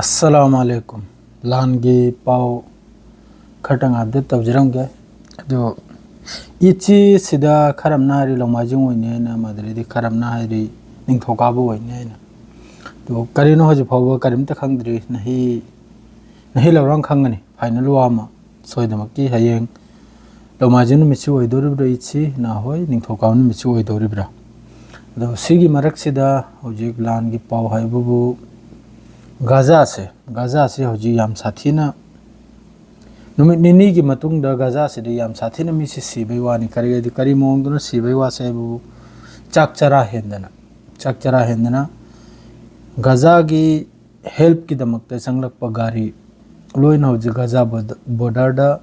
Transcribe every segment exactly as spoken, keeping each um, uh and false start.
ꯑꯁꯂꯥꯃꯨ ꯑꯂꯩꯀꯨꯝ꯫ ꯂꯥꯟꯒꯤ ꯄꯥꯎ ꯈꯔꯇꯪ ꯑꯞꯗꯦꯠ ꯇꯧꯖꯔꯝꯒꯦ꯫ ꯑꯗꯣ ꯏꯠꯁꯤ ꯁꯤꯗ ꯈꯔ ꯑꯃꯅ ꯍꯥꯏꯔꯤ ꯂꯣꯡꯃꯥꯏꯖꯤꯡ ꯑꯣꯏꯅꯤ ꯍꯥꯏꯅ, ꯑꯗꯨꯗꯩꯗꯤ ꯈꯔ ꯑꯃꯅ ꯍꯥꯏꯔꯤ ꯅꯤꯡꯊꯧꯀꯥꯕ ꯑꯣꯏꯅꯤ ꯍꯥꯏꯅ꯫ ꯑꯗꯣ ꯀꯔꯤꯅꯣ ꯍꯧꯖꯤꯛ ꯐꯥꯎꯕ ꯀꯔꯤꯝꯇ ꯈꯪꯗ꯭ꯔꯤ꯫ ꯅꯍꯤ ꯅꯍꯤ ꯂꯧꯔꯥꯡ ꯈꯪꯒꯅꯤ ꯐꯥꯏꯅꯦꯜ ꯋꯥ ꯑꯃ꯫ ꯁꯣꯏꯗꯃꯛꯀꯤ ꯍꯌꯦꯡ ꯂꯣꯡꯃꯥꯏꯖꯤꯡ ꯅꯨꯃꯤꯠꯁꯤ ꯑꯣꯏꯗꯧꯔꯤꯕ꯭ꯔꯥ, ꯏꯠꯁꯤ ꯅꯍꯣꯏ ꯅꯤꯡꯊꯧꯀꯥꯕ ꯅꯨꯃꯤꯠꯁꯤ ꯑꯣꯏꯗꯧꯔꯤꯕ꯭ꯔꯥ? ꯑꯗꯣ ꯁꯤꯒꯤ ꯃꯔꯛꯁꯤꯗ ꯍꯧꯖꯤꯛ ꯂꯥꯟꯒꯤ ꯄꯥꯎ ꯍꯥꯏꯕꯕꯨ ꯒꯥꯖꯥꯁꯦ, ꯒꯥꯖꯥꯁꯦ ꯍꯧꯖꯤꯛ ꯌꯥꯝ ꯁꯥꯊꯤꯅ, ꯅꯨꯃꯤꯠ ꯅꯤꯅꯤꯒꯤ ꯃꯇꯨꯡꯗ ꯒꯥꯖꯥꯁꯤꯗ ꯌꯥꯝ ꯁꯥꯊꯤꯅ ꯃꯤꯁꯤ ꯁꯤꯕꯩ ꯋꯥꯅꯤ꯫ ꯀꯔꯤ, ꯀꯔꯤ ꯃꯑꯣꯡꯗꯅ ꯁꯤꯕꯩ ꯋꯥꯁꯦ ꯍꯥꯏꯕꯕꯨ ꯆꯥꯛ ꯆꯔꯥ ꯍꯦꯟꯗꯅ, ꯆꯥꯛ ꯆꯔꯥ ꯍꯦꯟꯗꯅ ꯒꯥꯖꯥꯒꯤ ꯍꯦꯜꯞꯀꯤꯗꯃꯛꯇ ꯆꯪꯂꯛꯄ ꯒꯥꯔꯤ ꯂꯣꯏꯅ ꯍꯧꯖꯤꯛ ꯒꯥꯖꯥ ꯕꯣꯔꯗꯔꯗ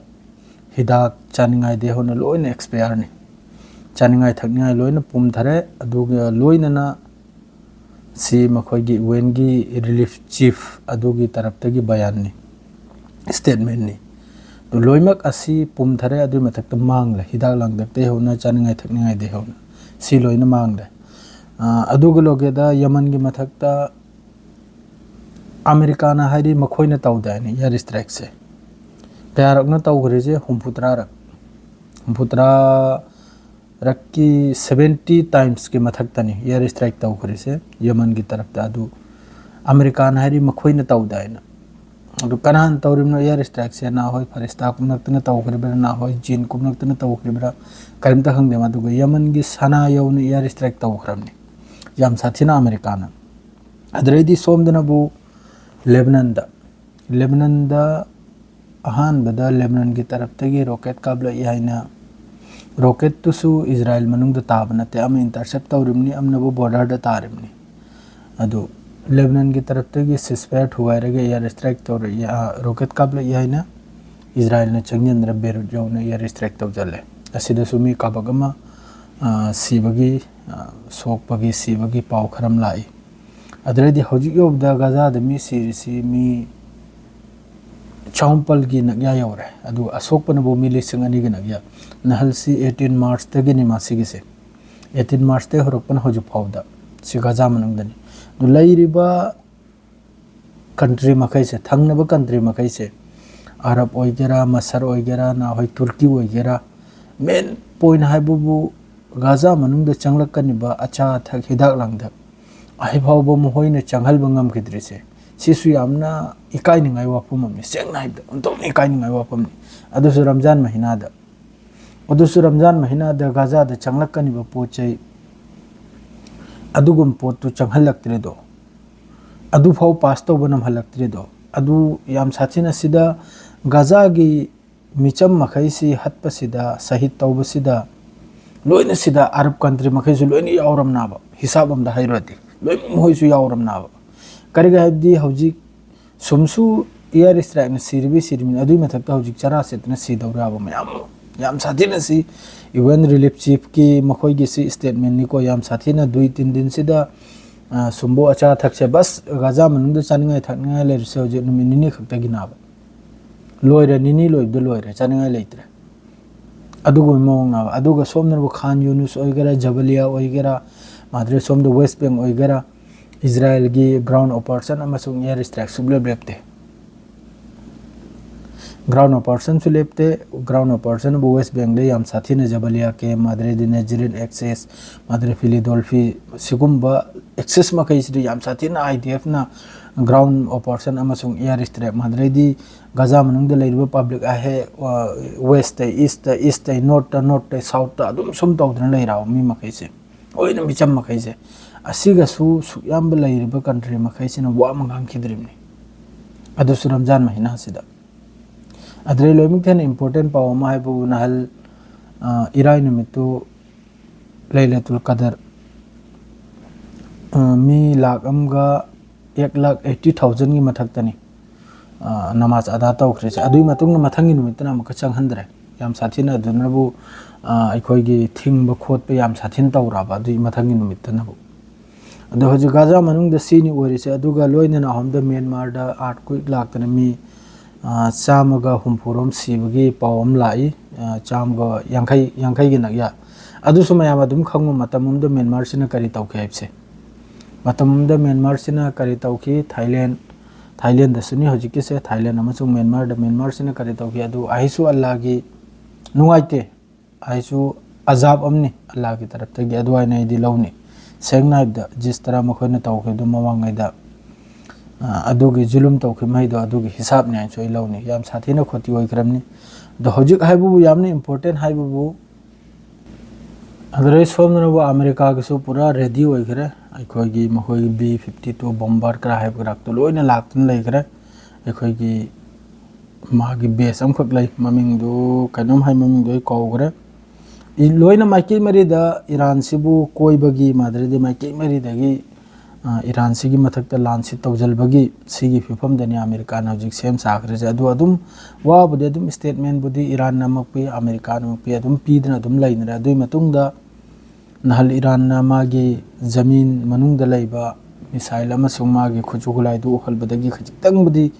ꯍꯤꯗꯥꯛ ꯆꯥꯅꯤꯡꯉꯥꯏꯗꯩ ꯍꯧꯅ ꯂꯣꯏꯅ ꯑꯦꯛꯁꯄꯌꯥꯔꯅꯤ꯫ ꯆꯥꯅꯤꯡꯉꯥꯏ ꯊꯛꯅꯤꯡꯉꯥꯏ ꯂꯣꯏꯅ ꯄꯨꯝꯊꯔꯦ꯫ ꯑꯗꯨꯒ ꯂꯣꯏꯅꯅ ꯁꯤ ꯃꯈꯣꯏꯒꯤ ꯌꯨ ꯑꯦꯟꯒꯤ ꯔꯤꯂꯤꯐ ꯆꯤꯐ ꯑꯗꯨꯒꯤ ꯇꯔꯞꯇꯒꯤ ꯕꯌꯥꯟꯅꯤ, ꯁ꯭ꯇꯦꯠꯃꯦꯟꯅꯤ꯫ ꯑꯗꯨ ꯂꯣꯏꯅꯃꯛ ꯑꯁꯤ ꯄꯨꯝꯊꯔꯦ꯫ ꯑꯗꯨꯒꯤ ꯃꯊꯛꯇ ꯃꯥꯡꯂꯦ, ꯍꯤꯗꯥꯛ ꯂꯥꯡꯊꯛꯇꯩ ꯍꯧꯅ ꯆꯥꯅꯤꯡꯉꯥꯏ ꯊꯛꯅꯤꯡꯉꯥꯏꯗꯩ ꯍꯧꯅ ꯁꯤ ꯂꯣꯏꯅ ꯃꯥꯡꯂꯦ꯫ ꯑꯗꯨꯒ ꯂꯣꯏꯒꯦꯗ ꯌꯃꯟꯒꯤ ꯃꯊꯛꯇ ꯑꯃꯦꯔꯤꯀꯥꯅ ꯍꯥꯏꯔꯤ ꯃꯈꯣꯏꯅ ꯇꯧꯗꯦ ꯍꯥꯏꯅ ꯏꯌꯥꯔ ꯏꯁꯇ꯭ꯔꯥꯏꯛꯁꯦ꯫ ꯀꯌꯥꯔꯛꯅ ꯇꯧꯈ꯭ꯔꯤꯁꯦ? ꯍꯨꯝꯐꯨꯇꯔꯥꯔꯛ꯫ ꯍꯨꯝꯐꯨꯇꯔꯥ ꯔꯛꯀꯤ ꯁꯕꯦꯟꯇꯤ ꯇꯥꯏꯝꯁꯀꯤ ꯃꯊꯛꯇꯅꯤ ꯏꯌꯥꯔ ꯏꯁꯇ꯭ꯔꯥꯏꯛ ꯇꯧꯈ꯭ꯔꯤꯁꯦ ꯌꯃꯟꯒꯤ ꯇꯔꯞꯇ꯫ ꯑꯗꯨ ꯑꯃꯦꯔꯤꯀꯥꯅ ꯍꯥꯏꯔꯤ ꯃꯈꯣꯏꯅ ꯇꯧꯗꯦ ꯍꯥꯏꯅ꯫ ꯑꯗꯨ ꯀꯅꯥꯅ ꯇꯧꯔꯤꯕꯅꯣ ꯏꯌꯥꯔ ꯏꯁꯇ꯭ꯔꯥꯏꯛꯁꯦ? ꯅꯍꯥꯟꯋꯥꯏ ꯐꯔꯤꯁꯇꯥ ꯀꯨꯝꯂꯛꯇꯅ ꯇꯧꯈ꯭ꯔꯤꯕ꯭ꯔꯥ, ꯅꯍꯥꯟꯋꯥꯏ ꯖꯤꯟ ꯀꯨꯝꯂꯛꯇꯅ ꯇꯧꯈ꯭ꯔꯤꯕ꯭ꯔꯥ, ꯀꯔꯤꯝꯇ ꯈꯪꯗꯦ꯫ ꯑꯗꯨꯒ ꯌꯃꯟꯒꯤ ꯁꯅꯥ ꯌꯧꯅ ꯏꯌꯥꯔ ꯏꯁꯇ꯭ꯔꯥꯏꯛ ꯇꯧꯈ꯭ꯔꯕꯅꯤ ꯌꯥꯝ ꯁꯥꯊꯤꯅ ꯑꯃꯦꯔꯤꯀꯥꯅ꯫ ꯑꯗꯨꯗꯩꯗꯤ ꯁꯣꯝꯗꯅꯕꯨ ꯂꯦꯕꯅꯟꯗ, ꯂꯦꯕꯅꯟꯗ ꯑꯍꯥꯟꯕꯗ ꯂꯦꯕꯅꯟꯒꯤ ꯇꯔꯞꯇꯒꯤ ꯔꯣꯀꯦꯠ ꯀꯥꯞꯂꯛꯏ ꯍꯥꯏꯅ, ꯔꯣꯀꯦꯠꯇꯨꯁꯨ ꯏꯖꯔꯥꯏꯜ ꯃꯅꯨꯡꯗ ꯇꯥꯕ ꯅꯠꯇꯦ, ꯑꯃ ꯏꯟꯇꯔꯁꯦꯞ ꯇꯧꯔꯤꯕꯅꯤ, ꯑꯃꯅꯕꯨ ꯕꯣꯔꯗꯔꯗ ꯇꯥꯔꯤꯕꯅꯤ꯫ ꯑꯗꯨ ꯂꯦꯕꯅꯟꯒꯤ ꯇꯔꯞꯇꯒꯤ ꯁꯤꯁꯐꯥꯌꯔ ꯊꯨꯒꯥꯏꯔꯒ ꯏꯌꯥꯔ ꯏꯁꯇ꯭ꯔꯥꯏꯛ ꯇꯧꯔꯛꯏ, ꯑ, ꯔꯣꯀꯦꯠ ꯀꯥꯞꯂꯛꯏ ꯍꯥꯏꯅ ꯏꯖꯔꯥꯏꯜꯅ ꯆꯪꯁꯤꯟꯗꯅ ꯕꯦꯔꯨꯠ ꯌꯧꯅ ꯏꯌꯥꯔ ꯏꯁꯇ꯭ꯔꯥꯏꯛ ꯇꯧꯁꯤꯜꯂꯦ꯫ ꯑꯁꯤꯗꯁꯨ ꯃꯤ ꯀꯥꯕꯛ ꯑꯃ, ꯑ, ꯁꯤꯕꯒꯤ, ꯑ, ꯁꯣꯛꯄꯒꯤ, ꯁꯤꯕꯒꯤ ꯄꯥꯎ ꯈꯔ ꯑꯃ ꯂꯥꯛꯏ꯫ ꯑꯗꯨꯗꯩꯗꯤ ꯍꯧꯖꯤꯛ ꯌꯧꯕꯗ ꯒꯥꯖꯥꯗ ꯃꯤ ꯁꯤꯔꯤꯁꯤ ꯃꯤ ꯆꯍꯨꯝꯄꯜꯒꯤ ꯅꯛꯌꯥ ꯌꯧꯔꯦ꯫ ꯑꯗꯨ ꯑꯁꯣꯛꯄꯅꯕꯨ ꯃꯤ ꯂꯤꯁꯤꯡ ꯑꯅꯤꯒꯤ ꯅꯛꯌꯥ꯫ ꯅꯍꯜꯁꯤ ꯑꯩꯠꯇꯤꯟ ꯃꯥꯔꯆꯇꯒꯤꯅꯤ ꯃꯥꯁꯤꯒꯤꯁꯦ꯫ ꯑꯩꯠꯇꯤꯟ ꯃꯥꯔꯆꯇꯒꯤ ꯍꯧꯔꯛꯄꯅ ꯍꯧꯖꯤꯛ ꯐꯥꯎꯕꯗ ꯁꯤ ꯒꯥꯖꯥ ꯃꯅꯨꯡꯗꯅꯤ꯫ ꯑꯗꯨ ꯂꯩꯔꯤꯕ ꯀꯟꯇ꯭ꯔꯤ ꯃꯈꯩꯁꯦ, ꯊꯪꯅꯕ ꯀꯟꯇ꯭ꯔꯤ ꯃꯈꯩꯁꯦ, ꯑꯔꯕ ꯑꯣꯏꯒꯦꯔꯥ, ꯃꯁꯔ ꯑꯣꯏꯒꯦꯔꯥ, ꯅꯍꯥꯟꯋꯥꯏ ꯇꯨꯔꯀꯤ ꯑꯣꯏꯒꯦꯔꯥ, ꯃꯦꯟ ꯄꯣꯏꯟ ꯍꯥꯏꯕꯕꯨ ꯒꯥꯖꯥ ꯃꯅꯨꯡꯗ ꯆꯪꯂꯛꯀꯅꯤꯕ ꯑꯆꯥ ꯑꯊꯛ, ꯍꯤꯗꯥꯛ ꯂꯥꯡꯊꯛ, ꯍꯧꯖꯤꯛ ꯐꯥꯎꯕ ꯃꯈꯣꯏꯅ ꯆꯪꯍꯟꯕ ꯉꯝꯈꯤꯗ꯭ꯔꯤꯁꯦ, ꯁꯤꯁꯨ ꯌꯥꯝꯅ ꯏꯀꯥꯏꯅꯤꯡꯉꯥꯏ ꯋꯥꯐꯝ ꯑꯃꯅꯤ꯫ ꯁꯦꯡꯅ ꯍꯥꯏꯕꯗ ꯑꯣꯟꯊꯣꯛꯅ ꯏꯀꯥꯏꯅꯤꯡꯉꯥꯏ ꯋꯥꯐꯝꯅꯤ꯫ ꯑꯗꯨꯁꯨ ꯔꯝꯖꯥꯟ ꯃꯍꯤꯅꯥꯗ, ꯑꯗꯨꯁꯨ ꯔꯝꯖꯥꯟ ꯃꯍꯤꯅꯥꯗ ꯒꯥꯖꯥꯗ ꯆꯪꯂꯛꯀꯅꯤꯕ ꯄꯣꯠ ꯆꯩ, ꯑꯗꯨꯒꯨꯝꯕ ꯄꯣꯠꯇꯨ ꯆꯪꯍꯜꯂꯛꯇ꯭ꯔꯦꯗꯣ, ꯑꯗꯨꯐꯥꯎ ꯄꯥꯁ ꯇꯧꯕ ꯉꯝꯍꯜꯂꯛꯇ꯭ꯔꯦꯗꯣ꯫ ꯑꯗꯨ ꯌꯥꯝ ꯁꯥꯊꯤꯅ ꯁꯤꯗ ꯒꯥꯖꯥꯒꯤ ꯃꯤꯆꯝ ꯃꯈꯩꯁꯤ ꯍꯠꯄꯁꯤꯗ, ꯁꯍꯤꯗ ꯇꯧꯕꯁꯤꯗ, ꯂꯣꯏꯅ ꯁꯤꯗ ꯑꯔꯕ ꯀꯟꯇ꯭ꯔꯤ ꯃꯈꯩꯁꯨ ꯂꯣꯏꯅ ꯌꯥꯎꯔꯝꯅꯕ, ꯍꯤꯁꯥꯕ ꯑꯝꯗ ꯍꯥꯏꯔꯨꯔꯗꯤ ꯂꯣꯏꯅ ꯃꯈꯣꯏꯁꯨ ꯌꯥꯎꯔꯝꯅꯕ꯫ ꯀꯔꯤꯒꯤ ꯍꯥꯏꯕꯗꯤ ꯍꯧꯖꯤꯛ ꯁꯨꯝꯁꯨ ꯏꯌꯥꯔ ꯏꯁꯇ꯭ꯔꯥꯏꯛꯅ ꯁꯤꯔꯤꯕꯤ ꯁꯤꯔꯤꯕꯅꯤ, ꯑꯗꯨꯒꯤ ꯃꯊꯛꯇ ꯍꯧꯖꯤꯛ ꯆꯔꯥ ꯁꯦꯠꯇꯅ ꯁꯤꯗꯧꯔꯕ ꯃꯌꯥꯝ ꯑꯃ, ꯌꯥꯝ ꯁꯥꯊꯤꯅ ꯁꯤ꯫ ꯌꯨ ꯑꯦꯟ ꯔꯤꯂꯤꯐ ꯆꯤꯐꯀꯤ ꯃꯈꯣꯏꯒꯤꯁꯤ ꯏꯁꯇꯦꯠꯃꯦꯟꯅꯤꯀꯣ, ꯌꯥꯝ ꯁꯥꯊꯤꯅ ꯗꯨꯏ ꯇꯤꯟ ꯗꯤꯟꯁꯤꯗ, ꯑ, ꯁꯨꯝꯕꯨ ꯑꯆꯥ ꯑꯊꯛꯁꯦ ꯕꯁ ꯒꯥꯖꯥ ꯃꯅꯨꯡꯗ ꯆꯥꯅꯤꯡꯉꯥꯏ ꯊꯛꯅꯤꯡꯉꯥꯏ ꯂꯩꯔꯤꯁꯦ ꯍꯧꯖꯤꯛ ꯅꯨꯃꯤꯠ ꯅꯤꯅꯤ ꯈꯛꯇꯒꯤꯅꯕ꯫ ꯂꯣꯏꯔꯦ, ꯅꯤꯅꯤ ꯂꯣꯏꯕꯗ ꯂꯣꯏꯔꯦ, ꯆꯥꯅꯤꯡꯉꯥꯏ ꯂꯩꯇ꯭ꯔꯦ꯫ ꯑꯗꯨꯒꯨꯝꯕ ꯃꯑꯣꯡꯅꯦꯕ꯫ ꯑꯗꯨꯒ ꯁꯣꯝꯗꯅꯕꯨ ꯈꯥꯟ ꯌꯨꯅꯨꯁ ꯑꯣꯏꯒꯦꯔꯥ, ꯖꯕꯂꯤꯌꯥ ꯑꯣꯏꯒꯦꯔꯥ, ꯃꯥꯗ꯭ꯔꯦ ꯁꯣꯝꯗ ꯋꯦꯁ ꯕꯦꯡ ꯑꯣꯏꯒꯦꯔꯥ, ꯏꯖꯔꯥꯌꯦꯜꯒꯤ ꯒ꯭ꯔꯥꯎꯟ ꯑꯣꯄꯔꯦꯁꯟ ꯑꯃꯁꯨꯡ ꯑꯦꯌꯔ ꯏꯁꯇ꯭ꯔꯥꯏꯛ ꯁꯨꯡꯂꯦꯞ ꯂꯦꯞꯇꯦ꯫ ꯒ꯭ꯔꯥꯎꯟ ꯑꯣꯄꯔꯦꯁꯟꯁꯨ ꯂꯦꯞꯇꯦ꯫ ꯒ꯭ꯔꯥꯎꯟ ꯑꯣꯄꯔꯦꯁꯟꯕꯨ ꯋꯦꯁ ꯕꯦꯡꯗ ꯌꯥꯝ ꯁꯥꯊꯤꯅ ꯖꯕꯂꯤꯌꯥ ꯀꯦꯝ, ꯃꯥꯗ꯭ꯔꯦ ꯗꯤ ꯅꯖꯔꯤꯟ ꯑꯦꯛꯁꯦꯁ, ꯃꯥꯗ꯭ꯔꯦ ꯐꯤꯂꯤꯗꯣꯜꯐꯤ, ꯁꯤꯒꯨꯝꯕ ꯑꯦꯛꯁꯦꯁ ꯃꯈꯩꯁꯤꯗ ꯌꯥꯝ ꯁꯥꯊꯤꯅ ꯑꯥꯏ ꯗꯤ ꯑꯦꯐꯅ ꯒ꯭ꯔꯥꯎꯟ ꯑꯣꯄꯔꯦꯁꯟ ꯑꯃꯁꯨꯡ ꯑꯦꯌꯔ ꯏꯁꯇ꯭ꯔꯥꯏꯛ, ꯃꯥꯗ꯭ꯔꯦꯗꯤ ꯒꯥꯖꯥ ꯃꯅꯨꯡꯗ ꯂꯩꯔꯤꯕ ꯄꯕ꯭ꯂꯤꯛ ꯑꯍꯦ-, ꯑ, ꯋꯦꯁꯇ, ꯏꯁꯇ, ꯏꯁꯇ, ꯅꯣꯔꯠꯇ, ꯅꯣꯔꯠꯇ, ꯁꯥꯎꯠꯇ ꯑꯗꯨꯝ ꯁꯨꯝ ꯇꯧꯗꯅ ꯂꯩꯔꯕ ꯃꯤ ꯃꯈꯩꯁꯦ, ꯂꯣꯏꯅ ꯃꯤꯆꯝ ꯃꯈꯩꯁꯦ꯫ ꯑꯁꯤꯒꯁꯨ ꯁꯨꯛ ꯌꯥꯝꯕ ꯂꯩꯔꯤꯕ ꯀꯟꯇ꯭ꯔꯤ ꯃꯈꯩꯁꯤꯅ ꯋꯥ ꯑꯃ ꯉꯥꯡꯈꯤꯗ꯭ꯔꯤꯕꯅꯤ, ꯑꯗꯨꯁꯨ ꯔꯝꯖꯥꯟ ꯃꯍꯤꯅꯥꯁꯤꯗ꯫ ꯑꯗꯨꯗꯩ ꯂꯣꯏꯅꯃꯛꯇ ꯍꯦꯟꯅ ꯏꯝꯄꯣꯔꯇꯦꯟ ꯄꯥꯎ ꯑꯃ ꯍꯥꯏꯕꯕꯨ ꯅꯍꯜ, ꯑ, ꯏꯔꯥꯏ ꯅꯨꯃꯤꯠꯇꯨ ꯂꯩꯂꯇꯨꯜ ꯀꯗꯔ, ꯑ, ꯃꯤ ꯂꯥꯛ ꯑꯃꯒ ꯑꯦꯛ ꯂꯥꯛ ꯑꯩꯠꯇꯤ ꯊꯥꯎꯖꯟꯒꯤ ꯃꯊꯛꯇꯅꯤ, ꯑ, ꯅꯃꯥꯖ ꯑꯗꯥ ꯇꯧꯈ꯭ꯔꯤꯁꯦ꯫ ꯑꯗꯨꯒꯤ ꯃꯇꯨꯡꯗ ꯃꯊꯪꯒꯤ ꯅꯨꯃꯤꯠꯇꯅ ꯑꯃꯨꯛꯀ ꯆꯪꯍꯟꯗ꯭ꯔꯦ꯫ ꯌꯥꯝ ꯁꯥꯊꯤꯅ ꯑꯗꯨꯅꯕꯨ, ꯑ, ꯑꯩꯈꯣꯏꯒꯤ ꯊꯤꯡꯕ ꯈꯣꯠꯄ ꯌꯥꯝ ꯁꯥꯊꯤꯅ ꯇꯧꯔꯛꯑꯕ ꯑꯗꯨꯒꯤ ꯃꯊꯪꯒꯤ ꯅꯨꯃꯤꯠꯇꯅꯕꯨ꯫ ꯑꯗꯣ ꯍꯧꯖꯤꯛ ꯒꯥꯖꯥ ꯃꯅꯨꯡꯗ ꯁꯤꯅꯤ ꯑꯣꯏꯔꯤꯁꯦ꯫ ꯑꯗꯨꯒ ꯂꯣꯏꯅꯅ ꯑꯍꯨꯝꯗ ꯃ꯭ꯌꯥꯟꯃꯥꯔꯗ ꯑꯥꯔꯠꯀ꯭ꯋꯦꯛ ꯂꯥꯛꯇꯅ ꯃꯤ, ꯑ, ꯆꯥꯝꯃꯒ ꯍꯨꯝꯐꯨꯔꯣꯝ ꯁꯤꯕꯒꯤ ꯄꯥꯎ ꯑꯃ ꯂꯥꯛꯏ꯫ ꯑ, ꯆꯥꯝꯃꯒ ꯌꯥꯡꯈꯩ, ꯌꯥꯡꯈꯩꯒꯤ ꯅꯛꯌꯥ꯫ ꯑꯗꯨꯁꯨ ꯃꯌꯥꯝ ꯑꯗꯨꯝ ꯈꯪꯕ, ꯃꯇꯝ ꯑꯃꯗ ꯃ꯭ꯌꯥꯟꯃꯥꯔꯁꯤꯅ ꯀꯔꯤ ꯇꯧꯈꯤ ꯍꯥꯏꯕꯁꯦ꯫ ꯃꯇꯝ ꯑꯃꯗ ꯃ꯭ꯌꯥꯟꯃꯥꯔꯁꯤꯅ ꯀꯔꯤ ꯇꯧꯈꯤ? ꯊꯥꯏꯂꯦꯟ, ꯊꯥꯏꯂꯦꯟꯗꯁꯨꯅꯤ ꯍꯧꯖꯤꯛꯀꯤꯁꯦ, ꯊꯥꯏꯂꯦꯟ ꯑꯃꯁꯨꯡ ꯃ꯭ꯌꯥꯟꯃꯥꯔꯗ꯫ ꯃ꯭ꯌꯥꯟꯃꯥꯔꯁꯤꯅ ꯀꯔꯤ ꯇꯧꯈꯤ? ꯑꯗꯨ ꯑꯩꯁꯨ ꯑꯜꯂꯥꯒꯤ ꯅꯨꯡꯉꯥꯏꯇꯦ, ꯑꯩꯁꯨ ꯑꯖꯥꯕ ꯑꯃꯅꯤ ꯑꯜꯂꯥꯒꯤ ꯇꯔꯞꯇꯒꯤ, ꯑꯗꯨ ꯍꯥꯏꯅ ꯑꯩꯗꯤ ꯂꯧꯅꯤ꯫ ꯁꯦꯡꯅ ꯍꯥꯏꯕꯗ, ꯖꯤꯁ ꯇꯔꯥ ꯃꯈꯣꯏꯅ ꯇꯧꯈꯤꯕꯗꯨ ꯃꯃꯥꯡꯉꯩꯗ, ꯑ, ꯑꯗꯨꯒꯤ ꯖꯨꯂꯨꯝ ꯇꯧꯈꯤꯕ ꯃꯈꯩꯗꯣ ꯑꯗꯨꯒꯤ ꯍꯤꯁꯥꯞꯅꯤ ꯍꯥꯏꯅꯁꯨ ꯑꯩ ꯂꯧꯅꯤ꯫ ꯌꯥꯝ ꯁꯥꯊꯤꯅ ꯈꯣꯇꯤ ꯑꯣꯏꯈ꯭ꯔꯕꯅꯤ꯫ ꯑꯗꯣ ꯍꯧꯖꯤꯛ ꯍꯥꯏꯕꯕꯨ, ꯌꯥꯝꯅ ꯏꯝꯄꯣꯔꯇꯦꯟ ꯍꯥꯏꯕꯕꯨ, ꯑꯗꯨꯗꯩ ꯁꯣꯝꯗꯅꯕꯨ ꯑꯃꯦꯔꯤꯀꯥꯒꯤꯁꯨ ꯄꯨꯔꯥ ꯔꯦꯗꯤ ꯑꯣꯏꯈ꯭ꯔꯦ꯫ ꯑꯩꯈꯣꯏꯒꯤ ꯃꯈꯣꯏꯒꯤ ꯕꯤ ꯐꯤꯐꯇꯤ ꯇꯨ ꯕꯣꯝꯕꯔ ꯀꯔꯥ ꯍꯥꯏꯕ ꯀꯔꯥꯛꯇꯣ ꯂꯣꯏꯅ ꯂꯥꯛꯇꯨꯅ ꯂꯩꯈ꯭ꯔꯦ꯫ ꯑꯩꯈꯣꯏꯒꯤ ꯃꯥꯒꯤ ꯕꯦꯁ ꯑꯃꯈꯛ ꯂꯩ, ꯃꯃꯤꯡꯗꯨ ꯀꯩꯅꯣꯝ ꯍꯥꯏ, ꯃꯃꯤꯡꯗꯨ ꯑꯩ ꯀꯥꯎꯈ꯭ꯔꯦ꯫ ꯏ-, ꯂꯣꯏꯅ ꯃꯥꯏꯀꯩ ꯃꯔꯤꯗ ꯏꯔꯥꯟꯁꯤꯕꯨ ꯀꯣꯏꯕꯒꯤ, ꯃꯗꯨꯗꯩꯗꯤ ꯃꯥꯏꯀꯩ ꯃꯔꯤꯗꯒꯤ, ꯑ, ꯏꯔꯥꯟꯁꯤꯒꯤ ꯃꯊꯛꯇ ꯂꯥꯟꯁꯤ ꯇꯧꯁꯤꯜꯕꯒꯤ ꯁꯤꯒꯤ ꯐꯤꯕꯝꯗꯅꯤ ꯑꯃꯦꯔꯤꯀꯥꯅ ꯍꯧꯖꯤꯛ ꯁꯦꯝ ꯁꯥꯈ꯭ꯔꯤꯁꯦ꯫ ꯑꯗꯨ ꯑꯗꯨꯝ ꯋꯥꯕꯨꯗꯤ ꯑꯗꯨꯝ ꯁ꯭ꯇꯦꯠꯃꯦꯟꯕꯨꯗꯤ ꯏꯔꯥꯟꯅꯃꯛ ꯄꯤ, ꯑꯃꯦꯔꯤꯀꯥꯅꯃꯛ ꯄꯤ, ꯑꯗꯨꯝ ꯄꯤꯗꯅ ꯑꯗꯨꯝ ꯂꯩꯅꯔꯦ꯫ ꯑꯗꯨꯒꯤ ꯃꯇꯨꯡꯗ ꯅꯍꯥꯟ ꯏꯔꯥꯟꯅ ꯃꯥꯒꯤ ꯖꯃꯤꯟ ꯃꯅꯨꯡꯗ ꯂꯩꯕ ꯃꯤꯁꯥꯏꯜ ꯑꯃꯁꯨꯡ ꯃꯥꯒꯤ ꯈꯨꯠꯁꯨ ꯈꯨꯠꯂꯥꯏꯗꯨ ꯎꯍꯜꯕꯗꯒꯤ ꯈꯖꯤꯛꯇꯪꯕꯨꯗꯤ,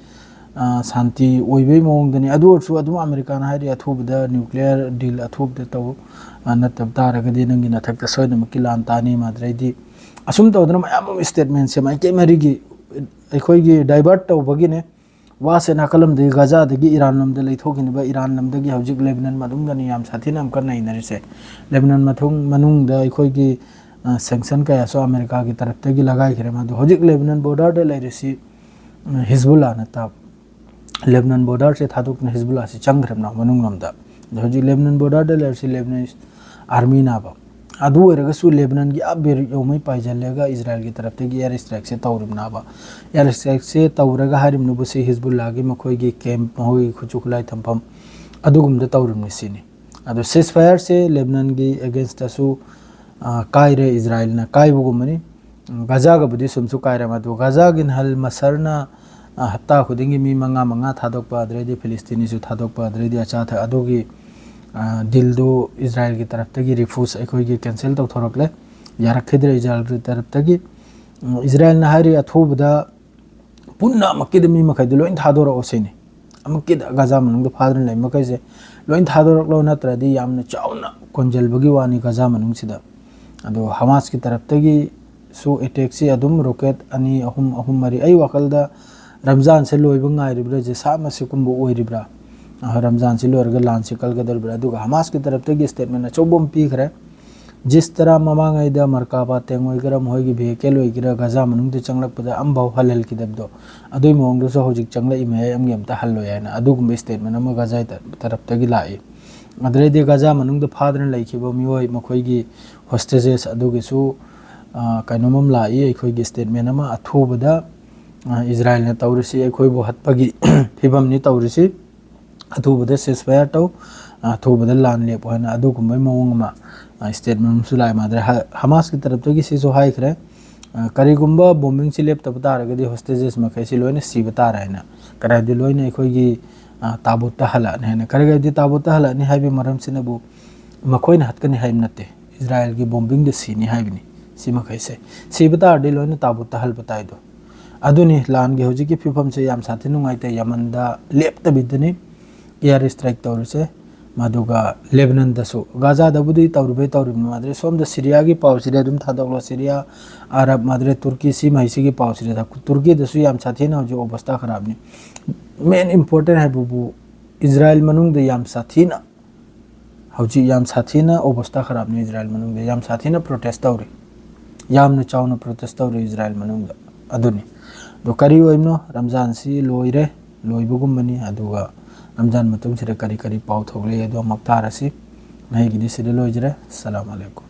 ꯑ, ꯁꯥꯟꯇꯤ ꯑꯣꯏꯕꯒꯤ ꯃꯑꯣꯡꯗꯅꯤ꯫ ꯑꯗꯨ ꯑꯣꯏꯔꯁꯨ ꯑꯗꯨꯝ ꯑꯃꯦꯔꯤꯀꯥꯅ ꯍꯥꯏꯔꯤ, "ꯑꯊꯨꯕꯗ ꯅ꯭ꯌꯨꯀ꯭ꯂꯤꯌꯔ ꯗꯤꯜ ꯑꯊꯨꯕꯗ ꯇꯧ, ꯑ, ꯅꯠꯇꯕ ꯇꯥꯔꯒꯗꯤ ꯅꯪꯒꯤ ꯅꯊꯛꯇ ꯁꯣꯏꯗꯅꯃꯛꯀꯤ ꯂꯥꯟ ꯇꯥꯅꯤ", ꯃꯗꯨꯗꯩꯗꯤ ꯑꯁꯨꯝ ꯇꯧꯗꯅ ꯃꯌꯥꯝ ꯑꯃ ꯁ꯭ꯇꯦꯠꯃꯦꯟꯁꯦ ꯃꯥꯏꯀꯩ ꯃꯔꯤꯒꯤ ꯑꯩꯈꯣꯏꯒꯤ ꯗꯥꯏꯚꯔꯠ ꯇꯧꯕꯒꯤꯅꯦ꯫ ꯋꯥꯁꯦ ꯅꯥꯀꯜ ꯑꯃꯗꯒꯤ ꯒꯖꯥꯗꯒꯤ ꯏꯔꯥꯟ ꯂꯣꯝꯗ ꯂꯩꯊꯣꯛꯈꯤꯅꯕ, ꯏꯔꯥꯟ ꯂꯝꯗꯒꯤ ꯍꯧꯖꯤꯛ ꯂꯦꯕꯅꯟ ꯃꯅꯨꯡꯗꯅꯤ ꯌꯥꯝ ꯁꯥꯊꯤꯅ ꯑꯃꯨꯛꯀ ꯅꯩꯅꯔꯤꯁꯦ꯫ ꯂꯦꯕꯅꯟ ꯃꯊꯨꯡ-, ꯃꯅꯨꯡꯗ ꯑꯩꯈꯣꯏꯒꯤ, ꯑ, ꯁꯦꯡꯁꯟ ꯀꯌꯥꯁꯨ ꯑꯃꯦꯔꯤꯀꯥꯒꯤ ꯇꯔꯞꯇꯒꯤ ꯂꯒꯥꯏꯈ꯭ꯔꯦ꯫ ꯃꯗꯨ ꯍꯧꯖꯤꯛ ꯂꯦꯕꯅꯟ ꯕꯣꯔꯗꯔꯗ ꯂꯩꯔꯤꯁꯤ, ꯑ, ꯍꯤꯖꯕꯨꯜꯂꯥ ꯅꯠꯇꯕ꯫ ꯂꯦꯕꯅꯟ ꯕꯣꯔꯗꯔꯁꯦ ꯊꯥꯗꯣꯛꯇꯨꯅ ꯍꯤꯖꯕꯨꯜꯂꯥꯁꯤ ꯆꯪꯈ꯭ꯔꯕꯅ ꯃꯅꯨꯡ ꯂꯣꯝꯗ꯫ ꯑꯗꯣ ꯍꯧꯖꯤꯛ ꯂꯦꯕꯅꯟ ꯕꯣꯔꯗꯔꯗ ꯂꯩꯔꯤꯁꯤ ꯂꯦꯕꯅꯟ ꯑꯥꯔꯃꯤꯅꯥꯕ꯫ ꯑꯗꯨ ꯑꯣꯏꯔꯒꯁꯨ ꯂꯦꯕꯅꯟꯒꯤ ꯑꯥ ꯕꯦꯔꯨꯠ ꯌꯧꯃꯩ ꯄꯥꯏꯁꯤꯜꯂꯒ ꯏꯖꯔꯥꯏꯜꯒꯤ ꯇꯔꯞꯇꯒꯤ ꯑꯦꯌꯔ ꯏꯁꯇ꯭ꯔꯥꯏꯛꯁꯦ ꯇꯧꯔꯤꯕꯅꯦꯕ꯫ ꯑꯦꯌꯔ ꯏꯁꯇ꯭ꯔꯥꯏꯛꯁꯦ ꯇꯧꯔꯒ ꯍꯥꯏꯔꯤꯕꯅꯕꯨ ꯁꯤ ꯍꯤꯖꯕꯨꯜꯂꯥꯒꯤ ꯃꯈꯣꯏꯒꯤ ꯀꯦꯝꯞ, ꯃꯈꯣꯏꯒꯤ ꯈꯨꯠꯁꯨ ꯈꯨꯠꯂꯥꯏ ꯊꯝꯐꯝ ꯑꯗꯨꯒꯨꯝꯕꯗ ꯇꯧꯔꯤꯕꯅꯤ ꯁꯤꯅꯤ꯫ ꯑꯗꯣ ceasefire-ꯁꯦ ꯂꯦꯕꯅꯟꯒꯤ against-ꯇꯁꯨ, ꯑ, ꯀꯥꯏꯔꯦ, ꯏꯖꯔꯥꯏꯜꯅ ꯀꯥꯏꯕꯒꯨꯝꯕꯅꯤ꯫ ꯒꯖꯥꯒꯕꯨꯗꯤ ꯁꯨꯝꯁꯨ ꯀꯥꯏꯔꯝꯃꯦ, ꯑꯗꯨ ꯒꯖꯥꯒꯤ ꯅꯍꯜ ꯃꯁꯔꯅ, ꯑ, ꯍꯞꯇꯥ ꯈꯨꯗꯤꯡꯒꯤ ꯃꯤ ꯃꯉꯥ ꯃꯉꯥ ꯊꯥꯗꯣꯛꯄ, ꯑꯗꯨꯗꯩꯗꯤ ꯐꯤꯂꯤꯁꯇꯤꯅꯤꯁꯨ ꯊꯥꯗꯣꯛꯄ, ꯑꯗꯨꯗꯩꯗꯤ ꯑꯆꯥ ꯑꯊꯛ ꯑꯗꯨꯒꯤ, ꯑ, ꯗꯤꯜꯗꯨ ꯏꯖꯔꯥꯏꯜꯒꯤ ꯇꯔꯞꯇꯒꯤ ꯔꯤꯐ꯭ꯌꯨꯁ ꯑꯩꯈꯣꯏꯒꯤ ꯀꯦꯟꯁꯦꯜ ꯇꯧꯊꯣꯔꯛꯂꯦ, ꯌꯥꯔꯛꯈꯤꯗ꯭ꯔꯦ ꯏꯖꯔꯥꯏꯜꯒꯤ ꯇꯔꯞꯇꯒꯤ꯫ ꯎꯝ, ꯏꯖꯔꯥꯏꯜꯅ ꯍꯥꯏꯔꯤ ꯑꯊꯨꯕꯗ ꯄꯨꯟꯅ ꯑꯃꯨꯛꯀꯤꯗ ꯃꯤ ꯃꯈꯩꯗꯣ ꯂꯣꯏ ꯊꯥꯗꯣꯔꯛꯑꯣ ꯁꯤꯅꯤ꯫ ꯑꯃꯨꯛꯀꯤꯗ ꯒꯖꯥ ꯃꯅꯨꯡꯗ ꯐꯥꯗꯨꯅ ꯂꯩ ꯃꯈꯩꯁꯦ ꯂꯣꯏ ꯊꯥꯗꯣꯔꯛꯂꯣ, ꯅꯠꯇ꯭ꯔꯗꯤ ꯌꯥꯝꯅ ꯆꯥꯎꯅ ꯀꯣꯟꯖꯜꯕꯒꯤ ꯋꯥꯅꯤ ꯒꯖꯥ ꯃꯅꯨꯡꯁꯤꯗ꯫ ꯑꯗꯣ ꯍꯃꯥꯁꯀꯤ ꯇꯔꯞꯇꯒꯤꯁꯨ attack-ꯁꯤ ꯑꯗꯨꯝ rocket ꯑꯅꯤ, ꯑꯍꯨꯝ, ꯑꯍꯨꯝ, ꯃꯔꯤ, ꯑꯩ ꯋꯥꯈꯜꯗ ꯔꯝꯖꯥꯟꯁꯦ ꯂꯣꯏꯕ ꯉꯥꯏꯔꯤꯕ꯭ꯔꯥ, ꯖꯤꯁꯥꯝ ꯑꯁꯤꯒꯨꯝꯕ ꯑꯣꯏꯔꯤꯕ꯭ꯔꯥ, ꯑ, ꯔꯝꯖꯥꯟꯁꯤ ꯂꯣꯏꯔꯒ ꯂꯥꯟꯁꯤ ꯀꯜꯒꯗꯧꯔꯤꯕ꯭ꯔꯥ? ꯑꯗꯨꯒ ꯍꯃꯥꯁꯀꯤ ꯇꯔꯞꯇꯒꯤ statement ꯑꯆꯧꯕ ꯑꯃ ꯄꯤꯈ꯭ꯔꯦ꯫ ꯖꯤꯁ ꯇꯔꯥ ꯃꯃꯥꯡꯉꯩꯗ ꯃꯔꯀꯥꯕꯥ tank ꯑꯣꯏꯒꯦꯔꯥ, ꯃꯈꯣꯏꯒꯤ vehicle ꯑꯣꯏꯒꯦꯔꯥ, ꯒꯖꯥ ꯃꯅꯨꯡꯗ ꯆꯪꯂꯛꯄꯗ ꯑꯃꯐꯥꯎ ꯍꯜꯍꯜꯈꯤꯗꯕꯗꯣ, ꯑꯗꯨꯒꯤ ꯃꯑꯣꯡꯗꯨꯁꯨ ꯍꯧꯖꯤꯛ ꯆꯪꯂꯛꯏ ꯃꯌꯥꯏ ꯑꯃꯒꯤ ꯑꯝꯇ ꯍꯜꯂꯣꯏ ꯍꯥꯏꯅ ꯑꯗꯨꯒꯨꯝꯕ statement ꯑꯃ ꯒꯖꯥꯒꯤ ꯇ-, ꯇꯔꯞꯇꯒꯤ ꯂꯥꯛꯏ꯫ ꯑꯗꯨꯗꯩꯗꯤ ꯒꯖꯥ ꯃꯅꯨꯡꯗ ꯐꯥꯗꯨꯅ ꯂꯩꯈꯤꯕ ꯃꯤꯑꯣꯏ, ꯃꯈꯣꯏꯒꯤ hostages ꯑꯗꯨꯒꯤꯁꯨ, ꯑ, ꯀꯩꯅꯣꯝ ꯑꯃ ꯂꯥꯛꯏ, ꯑꯩꯈꯣꯏꯒꯤ statement ꯑꯃ ꯑꯊꯨꯕꯗ, ꯑ, ꯏꯖꯔꯥꯏꯜꯅ ꯇꯧꯔꯤꯁꯤ ꯑꯩꯈꯣꯏꯕꯨ ꯍꯥꯠꯄꯒꯤ ꯐꯤꯕꯝꯅꯤ ꯇꯧꯔꯤꯁꯤ꯫ ꯑꯊꯨꯕꯗ ceasefire ꯇꯧ, ꯑꯊꯨꯕꯗ ꯂꯥꯟ ꯂꯦꯞꯄꯨ ꯍꯥꯏꯅ ꯑꯗꯨꯒꯨꯝꯕꯒꯤ ꯃꯑꯣꯡ ꯑꯃ, ꯑ, statement ꯑꯃꯁꯨ ꯂꯥꯛꯑꯦ꯫ ꯃꯥꯗ꯭ꯔꯦ ꯍ-, ꯍꯃꯥꯁꯀꯤ ꯇꯔꯞꯇꯒꯤ ꯁꯤꯁꯨ ꯍꯥꯏꯈ꯭ꯔꯦ, ꯑ, ꯀꯔꯤꯒꯨꯝꯕ bombingꯁꯤ ꯂꯦꯞꯇꯕ ꯇꯥꯔꯒꯗꯤ hostages ꯃꯈꯩꯁꯤ ꯂꯣꯏꯅ ꯁꯤꯕ ꯇꯥꯔꯦ ꯍꯥꯏꯅ, ꯀꯔꯤ ꯍꯥꯏꯕꯗꯤ ꯂꯣꯏꯅ ꯑꯩꯈꯣꯏꯒꯤ, ꯑ, ꯇꯥꯕꯨꯠꯇ ꯍꯜꯂꯛꯑꯅꯤ ꯍꯥꯏꯅ꯫ ꯀꯔꯤ ꯍꯥꯏꯕꯗꯤ ꯇꯥꯕꯨꯠꯇ ꯍꯜꯂꯛꯑꯅꯤ ꯍꯥꯏꯕꯒꯤ ꯃꯔꯝꯁꯤꯅꯕꯨ ꯃꯈꯣꯏꯅ ꯍꯥꯠꯀꯅꯤ ꯍꯥꯏꯕ ꯅꯠꯇꯦ, ꯏꯖꯔꯥꯏꯜꯒꯤ bombingꯗ ꯁꯤꯅꯤ ꯍꯥꯏꯕꯅꯤ꯫ ꯁꯤ ꯃꯈꯩꯁꯦ ꯁꯤꯕ ꯇꯥꯔꯗꯤ ꯂꯣꯏꯅ ꯇꯥꯕꯨꯠꯇ ꯍꯜꯕ ꯇꯥꯏꯗꯣ꯫ ꯑꯗꯨꯅꯤ ꯂꯥꯟꯒꯤ ꯍꯧꯖꯤꯛꯀꯤ ꯐꯤꯕꯝꯁꯦ ꯌꯥꯝ ꯁꯥꯊꯤ ꯅꯨꯡꯉꯥꯏꯇꯦ꯫ ꯌꯃꯟꯗ ꯂꯦꯞꯇꯕꯤꯗꯅꯤ air strike ꯇꯧꯔꯤꯁꯦ꯫ ꯃꯗꯨꯒ ꯂꯦꯕꯅꯟꯗꯁꯨ, ꯒꯥꯖꯥꯗꯕꯨꯗꯤ ꯇꯧꯔꯤꯕꯩ ꯇꯧꯔꯤꯕꯅꯤ, ꯃꯥꯗ꯭ꯔꯦ ꯁꯣꯝꯗ ꯁꯤꯔꯤꯌꯥꯒꯤ ꯄꯥꯎꯁꯤꯗꯤ ꯑꯗꯨꯝ ꯊꯥꯗꯣꯛꯂꯣ, ꯁꯤꯔꯤꯌꯥ, ꯑꯔꯕ, ꯃꯥꯗ꯭ꯔꯦ ꯇꯨꯔꯀꯤ, ꯁꯤ ꯃꯍꯩꯁꯤꯒꯤ ꯄꯥꯎꯁꯤꯗꯤ ꯊꯥ-, ꯇꯨꯔꯀꯤꯗꯁꯨ ꯌꯥꯝ ꯁꯥꯊꯤꯅ ꯍꯧꯖꯤꯛ ꯑꯣꯕꯁꯇꯥ ꯈꯔꯥꯕꯅꯤ꯫ Main important ꯍꯥꯏꯕꯕꯨ ꯏꯖꯔꯥꯏꯜ ꯃꯅꯨꯡꯗ ꯌꯥꯝ ꯁꯥꯊꯤꯅ, ꯍꯧꯖꯤꯛ ꯌꯥꯝ ꯁꯥꯊꯤꯅ ꯑꯣꯕꯁꯇꯥ ꯈꯔꯥꯕꯅꯤ ꯏꯖꯔꯥꯏꯜ ꯃꯅꯨꯡꯗ, ꯌꯥꯝ ꯁꯥꯊꯤꯅ protest ꯇꯧꯔꯤ, ꯌꯥꯝꯅ ꯆꯥꯎꯅ protest ꯇꯧꯔꯤ ꯏꯖꯔꯥꯏꯜ ꯃꯅꯨꯡꯗ꯫ ꯑꯗꯨꯅꯤ꯫ ꯑꯗꯣ ꯀꯔꯤ ꯑꯣꯏꯕꯅꯣ, ꯔꯝꯖꯥꯟꯁꯤ ꯂꯣꯏꯔꯦ, ꯂꯣꯏꯕꯒꯨꯝꯕꯅꯤ꯫ ꯑꯗꯨꯒ ꯔꯝꯖꯥꯟ ꯃꯇꯨꯡꯁꯤꯗ ꯀꯔꯤ ꯀꯔꯤ ꯄꯥꯎ ꯊꯣꯛꯂꯛꯏ ꯑꯗꯨ ꯑꯃꯨꯛ ꯇꯥꯔꯁꯤ꯫ ꯉꯁꯤꯒꯤꯗꯤ ꯁꯤꯗ ꯂꯣꯏꯖꯔꯦ꯫ ꯑꯁꯂꯥꯃꯨ ꯑꯂꯩꯀꯨꯝ꯫